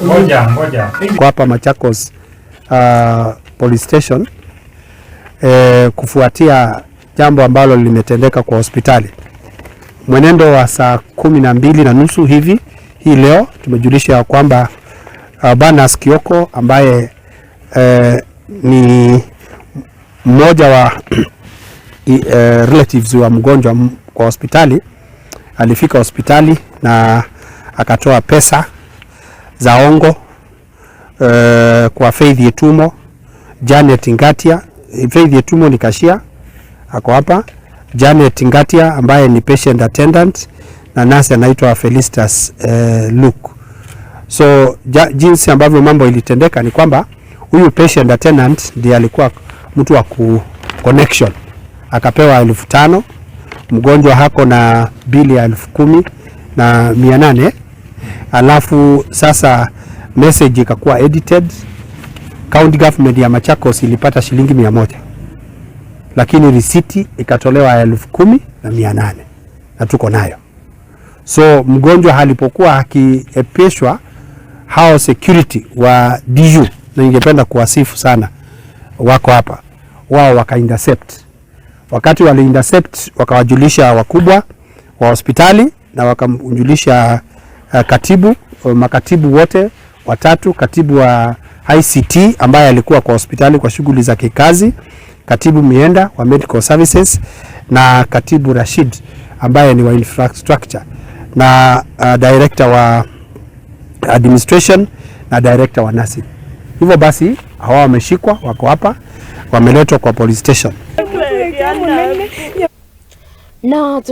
Ngoja ngoja. Kwa hapa Machakos police station kufuatia jambo ambalo limetendeka kwa hospitali mwenendo wa saa 12:30 hivi hii leo tumejulisha kwamba Barnabas Kioko ambaye ni mmoja wa relatives wa mgonjwa kwa hospitali alifika hospitali na akatoa pesa za hongo kwa Faith Yetumo, Janet Ngatia. Faith Yetumo ni cashier ako hapa, Janet Ngatia ambaye ni patient attendant na nurse anaitwa Felicitas Luke. So jinsi ambavyo mambo ilitendeka ni kwamba huyu patient attendant ndiye alikuwa mtu wa ku connection, akapewa 5,000. Mgonjwa hako na bili ya 10,800. Alafu sasa message ikakuwa edited. County government ya Machakos ilipata shilingi 100, lakini risiti ikatolewa 10,800 na tuko nayo. So mgonjwa alipokuwa akiepeshwa, hao security wa DU, na ningependa kuwasifu sana, wako hapa, wao waka intercept. Wakati wali intercept, wakawajulisha wakubwa wa hospitali na wakamjulisha katibu, makatibu wote watatu, katibu wa ICT ambaye alikuwa kwa hospitali kwa shughuli za kikazi, katibu Mienda wa Medical Services na katibu Rashid ambaye ni wa infrastructure na director wa administration na director wa nursing. Hivyo basi hawa wameshikwa, wako hapa, wameletwa kwa police station. Na